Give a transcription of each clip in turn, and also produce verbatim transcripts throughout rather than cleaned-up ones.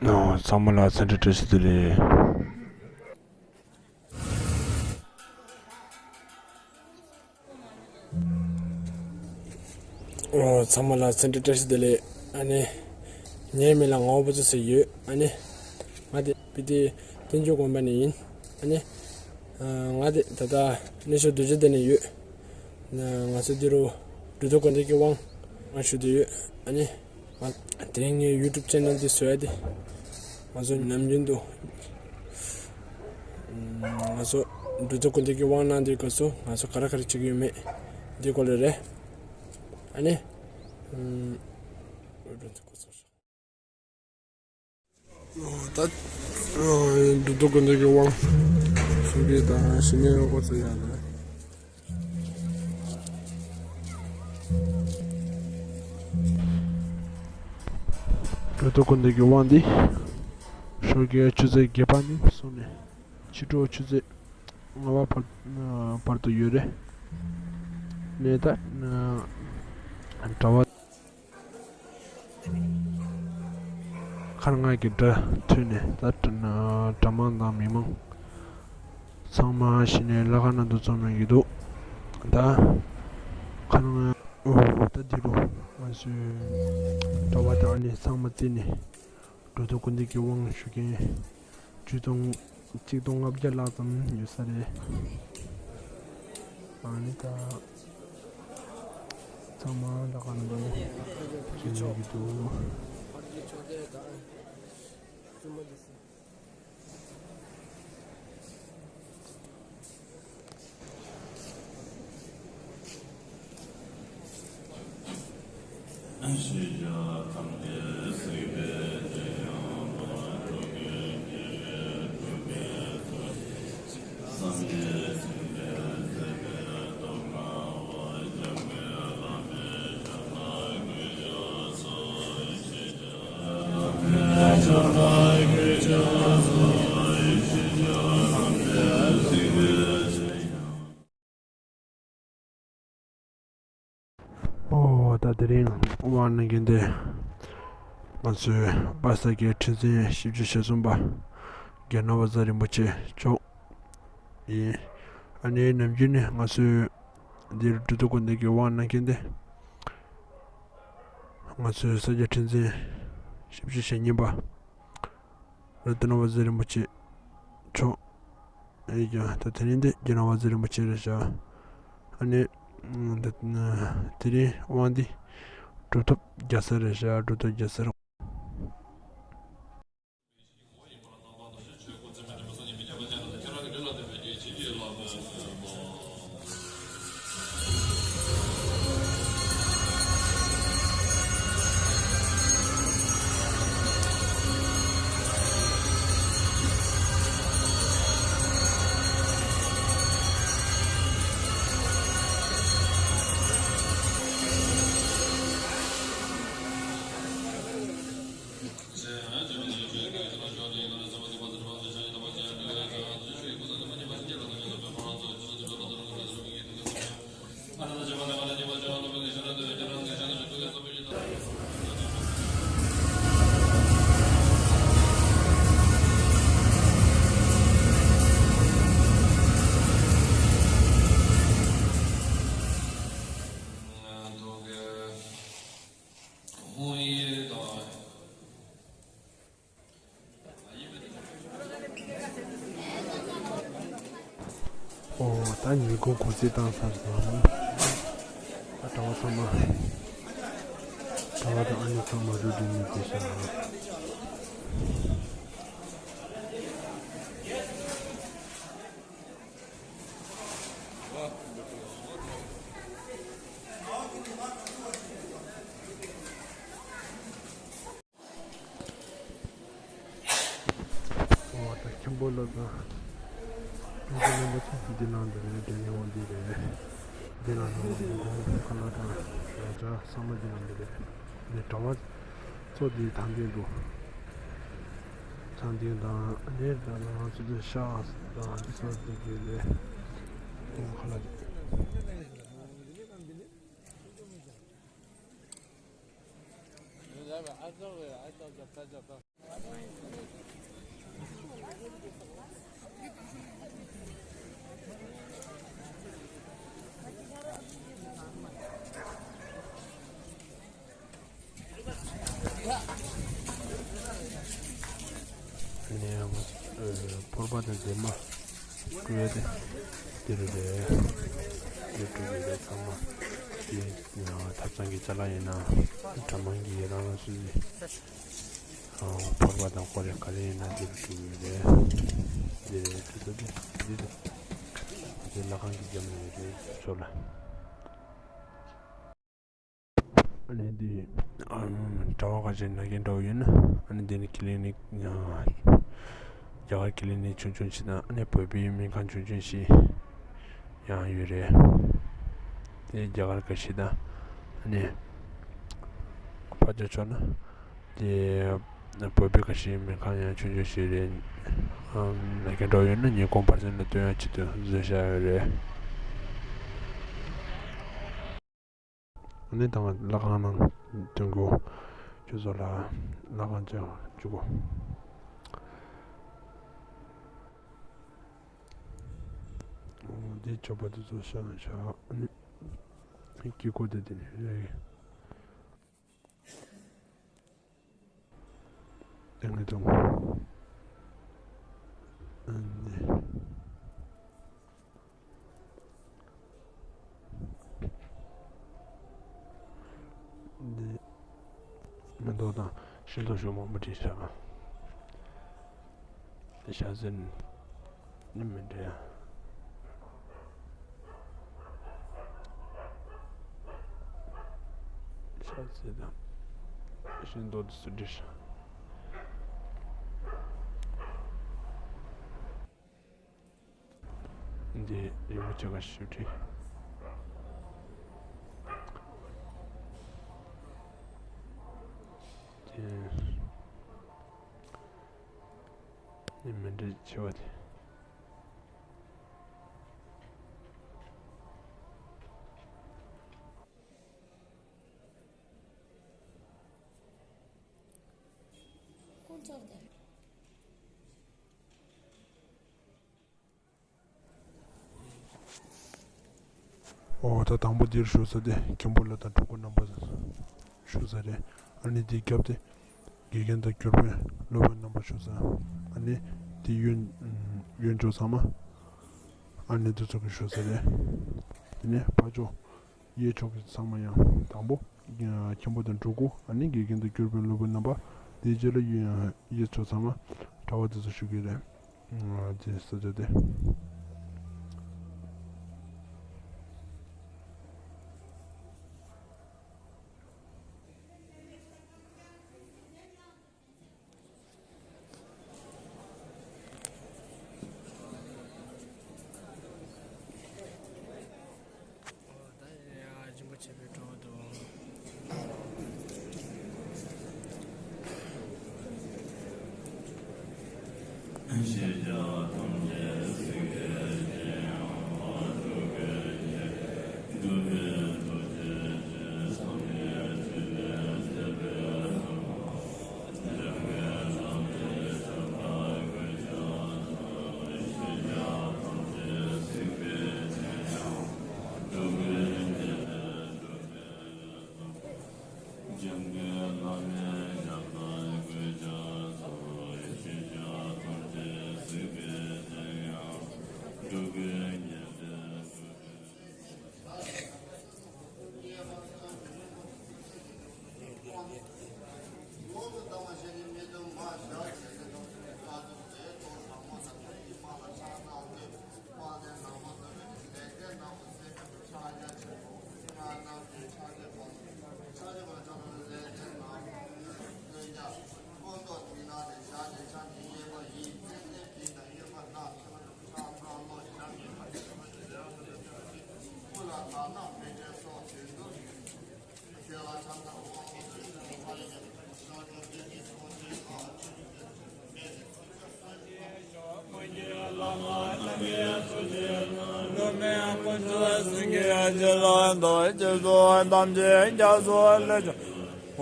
ཨོ། ཚང་མ་ལ་འཚམས་འདྲི་བཀྲ་ཤིས་བདེ་ལེགས། ཨོ། ཚང་མ་ལ་འཚམས་འདྲི་བཀྲ་ཤིས་བདེ་ལེགས། ཨ་ནི། ངའི་མིང་ལ་ངག་དབང་ཕུན་ཚོགས་ཟེར་ཡོད། ཨ་ནི། ང་དེ་སྤི་ཏི་བསྟན་འགྱུར་དགོན་པ་ནས་ཡིན། ཨ་ནི། ང་དེ་ད་ལྟ་གནས་མཆོག་རྡོ་རྗེ་གདན་ནས་ཡོད། ང་ཚོ་འདི་རུ་འབྲུ་དོ་དགོན་སྡེ་གི་དབང་ཞུ་བསྡད་ཡོད། ཨ་ནི། དེ་རིང་ངའི་ཡུ་ཊུབ་ཆེ་ནལ་འདི་བཟོ་ཡ་དེ། ང་ཚོ་ནམ་རྒྱུན་དུ། ང་ཚོ་འབྲུ་དོ་དགོན་སྡེ་གི་དབང་གནང་དུས་སྐབས་སུ་ང་ཚོ་ག་རེ་ག་རེ་བྱེད་ཀྱི་ཡོད་མེད་འདི་སྐོར་ལ་རེད། ཨ་ནི། ད་འབྲུ་དོ་དགོན་སྡེ་གི་དབང་ཞུ་གི་དང་ཞུ་མཁན་ཡོད་པ་ཚོ་ཡང་ན། འབྲུ་དོ་དགོན་སྡེ་གི་དབང་འདི་ཞོགས་ཀའི་ཆུ་ཚོད་བརྒྱད་པ་ནས་བཟུང་ནས་ཕྱི་དྲོ་ཆུ་ཚོད་ལྔ་པ་བར་བར་དུ་ཡོད་རེད། ནས་ད་གྲྭ་པ། མཁར་རྔ་གི་སྒྲ་ཐོས་ནས་ད་གྲྭ་མང་དང་མི་མང་ཚང་མ་གཞི་ནས་ལྷ་ཁང་ནང་དུ་འཛོམས་ཡོང་གི་འདུག་ད་མཁར་རྔ། ཨོ། ད་འདི་རུ་ང་ཚོའི་གྲྭ་པ་དང་ཨ་ནི་ཚང་མ་བརྩིས་ནས་འབྲུ་དོ་དགོན་སྡེ་གི་དབང་ཞུ་མཁན་ཆིག་སྟོང་ཆིག་སྟོང་ལྔ་བརྒྱ་ལྷག་ཙམ་ཡོད་ས་རེད། ཨ་ནི་ད་ཚང་མ་ལྷ་ཁང་ནང་ལ་བྱོན་ཡོང་གི་འདུག་ཨོ། ད་དེ་རིང་དབང་གནང་མཁན་དེ་ང་ཚོའི་པ་སངས་རྒྱས་ཁྲི་འཛིན་བཞི་བཅུ་ཞེ་གསུམ་པ་རྒྱལ་ནོར་བཟའ་རིན་པོ་ཆེ་མཆོག་ཡིན། ཨ་ནི་ནམ་རྒྱུན་ནས་ང་ཚོའི་འདིར་འབྲུ་དོ་དགོན་སྡེ་གི་དབང་གནང་མཁན་དེ་ང་ཚོའི་ས་སྐྱ་ཁྲི་འཛིན་བཞི་བཅུ་ཞེ་གཉིས་པ་རཏྣ་བཛྲ་རིན་པོ་ཆེ་མཆོག་ཡིན་ཀྱང་ད་དེ་རིང་འདི་རཏྣ་བཛྲ་རིན་པོ་ཆེ་རེད་ཤག་ཨ་ནི་དེ་རིང་དབང་འདི་གྲུབ་ཐོབ་རྒྱལ་མཚན་རེད་ཤག་གྲུབ་ཐོབ་རྒྱལ་མཚན། ཨོ། ད་ཉིན་གུང་གུང་ཚིགས་བཏང་ཚར་སོང་། ད་གྲྭ་པ་ཚང་མ། གྲྭ་པ་དང་ཨ་ནེ་ཚང་མ་རུབ་རུབ་ནས་བསྡད་ཤག་ཨོ། ད་མཁན་པོ་ལགས་དང་། མཁན་པོ་རིན་པོ་ཆེ་འདི་ནང་འདི་རེད། འདི་ནས་འོང་འདི་རེད། འདི་ནང་འདི་འོང་འདི་གོང་ཁ་ལག་དང་ཞབས་བྲ་ཚང་མ་འདི་ནང་འདི་རེད། འདི་གྲྭ་པ་ཚོ་འདི་ཐང་འདི་འདུག་ཐང་འདི་དང་འདི་ད་ང་ཚོ་འདི་ཤག་དང་འདི་ཚོ་འདི་གི་རེད། གོང་ཁ་ལག་འདི། ཡོད་ལ་བའི་ཨ་ཙག་བའི་ཨ་ཙག་ཙག་ཙག་ཙག་ནས་ཕོར་པ་དང་སྡེར་མ་བཀྲུས་ཏེ་འདིར་རེད། འདིར་བཀྲུས་ཏེ་རེད། ཚང་མ་འདི་ཐབ་ཚང་གི་ཅ་ལག་ཡིན་ན་གྲྭ་མང་གི་རང་རང་སོ་སོའི་ཕོར་པ་དང་ཀོ་རེ་ག་རེ་ཡིན་ན་འདིར་བཀྲུས་ཏེ་རེད། འདི་རེད། འདི་ཚོ་འདི་འདི་འདི་ལྷ་ཁང་གི་རྒྱབ་ན་ཡོད་རེད། ཚོ་ལ། ཨ་ནི་འདི་ཨམ་གྲྭ་པ་ཁ་ཤས་ན་མཁན་འདྲ་བོ་ཡོད་ན། ཨ་ནི་འདི་ནི་ཀི་ལི་ནིག་ཨ་རྒྱ་གར་ཀི་ལི་ནིག་ཆུང་ཆུང་ཞིག་དང་། ཨ་ནི་བོད་པའི་སྨན་ཁང་ཆུང་ཆུང་ཞིག་ཡང་ཡོད་རེད། དེ་རྒྱ་གར་ཁ་ཤས་དང་། ཨ་ནི་ཕར་ཕྱོགས་ཕྱོགས་ན་དེ་བོད་པའི་ཁ་ཤས་སྨན་ཁང་ཡང་ཆུང་ཆུང་ཞིག་རེད། ཨམ་ན་མཁན་འདྲ་བོ་ཡོད་ན་ཉིན་གུང་བར་གསེང་ལ་སྟོན་ཡག་ཆེད་དུ་བཟོས་བཞག་ཡོད་རེད། ཨ་ནི་ད་ང་ལྷ་ཁང་ནང་སྟོན་གོ། ཁྱོད་ཚོ་ལ་ལྷ་ཁང་ཅང་བཅུག་གོ། འོ་འདི་མཆོད་པ་དེ་ཚོ་བཤམས་བཞག། ཨ་ནི་དཀྱིལ་འཁོར་དེ་དེ་ནས་རེད། ཏེང་ཏོང་། ཨ་ནི། འདི་མེ་ཏོག་དང་ཤིང་ཏོག་ཞོ་མང་པོ་བྲིས་བཞག། འདི་ཤ་ཟན་ནི་མི་འདྲ། ཤ་ཟན་དང་ཤིང་ཏོག་དེ་ཚོ་བྲིས་བཞག། འདི་རིན་པོ་ཆེ་ཁ་ཤས་བྲིས། དེ་ནི་མཎྜལ་ཆེ་བ་དེ། ཁོང་ཚོར་དེ། འོ་ད་དང་པོ་འདིར་བཞུགས་ས་དེ་མཁན་པོ་ལྷ་དང་སྤྲུལ་སྐུ་རྣམ་པ་བཞུགས་ས་རེད། ཨ་ནི་འདི་རྒྱབ་དེ་དགེ་རྒན་དང་སྐྱོར་དཔོན་སློབ་དཔོན་རྣམ་པ་བཞུགས་ས། ཨ་ནི་འདི་གཡོན་གཡོན་ཕྱོགས་ཚང་མ་ཨ་ནི་འདི་ཚོ་གི་བཞུགས་ས་རེད། དེ་ནས་ཕར་ཕྱོགས་གཡས་ཕྱོགས་ཀྱི་ཚང་མ་ཡང་དང་པོ་མཁན་པོ་དང་སྤྲུལ་སྐུ། ཨ་ནི་དགེ་རྒན་དང་སྐྱོར་དཔོན་སློབ་དཔོན་རྣམ་པ། དེའི་རྗེས་ལ་གཡས་ཕྱོགས་ཚང་མ་གྲྭ་པ་དེ་ཚོ་བཞུགས་ཀྱི་རེད། ཨ་དེ་ས་ཆ་དེ།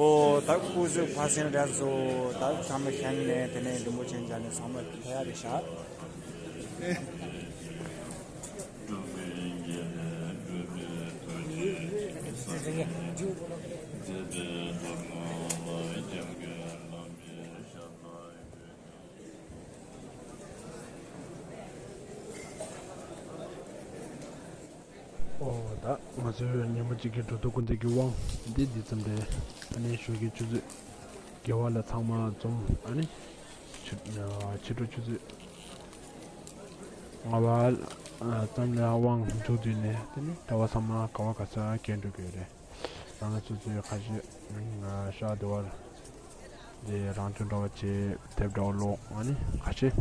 འོ་ད་སྐུ་གཟུགས་ཕ་སེང་རེད་སོ། ད་ཚང་མ་བཞེངས་ནས་དེ་ནས་རིན་པོ་ཆེ་མཇལ་ནས་ཚང་མ་ཕེབས་ཡ་རེད་ཤག། ཨོ་ད་ང་ཚོའི་ཉིན་མོ་གཅིག་གི་འགྲོ་འདུག་སྐུལ་འདེད་ཀྱི་དབང་འདི་འདི་ཙམ་རེད། ཨ་ནི་ཞོགས་ཀྱི་ཆུ་ཚོད་བརྒྱད་པ་ལ་ཚང་མ་འཛོམས། ཨ་ནི་ཕྱི་ཕྱི་དྲོ་ཆུ་ཚོད་ལྔ་པ་ཙམ་ལ་དབང་འཇུག་དུས་ནས་དེ་ནི་གྲྭ་པ་ཚང་མ་ག་བ་ག་ས་བསྐྱལ་འགྲོ་གི་ཡོད་རེད། ང་ཚོ་ཚོས་ཁ་ཤས་ཤག་དེ་བར་དེ་རང་སྐྱོང་འདྲ་བ་བྱས། དེབ་འདྲ་བ་ཀློག་ཨ་ནི་ཁ་ཤས།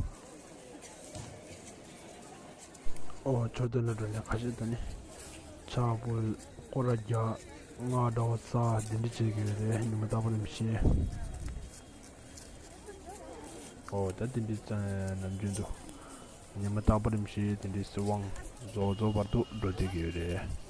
ཨོ་ཆོས་དོན་ལ་འགྲོ་ནས་ཁ་ཤས་དེ་ནི་ཕྱག་པོ་སྐོར་ར་རྒྱག་སྔགས་འདྲ་བ་བསགས་འདི་འདྲ་བྱེད་ཀྱི་ཡོད་རེད། ཉི་མ་རྟག་པར་རིམ་བཞིན། ཨོ་ད་འདི་འདྲའི་ནམ་རྒྱུན་དུ་ཉི་མ་རྟག་པར་རིམ་བཞིན་འདི་འདྲའི་སྲིད་དབང་རྫོགས་རྫོགས་བར་དུ་འགྲོ་བསྡད་ཀྱི་ཡོད་རེད།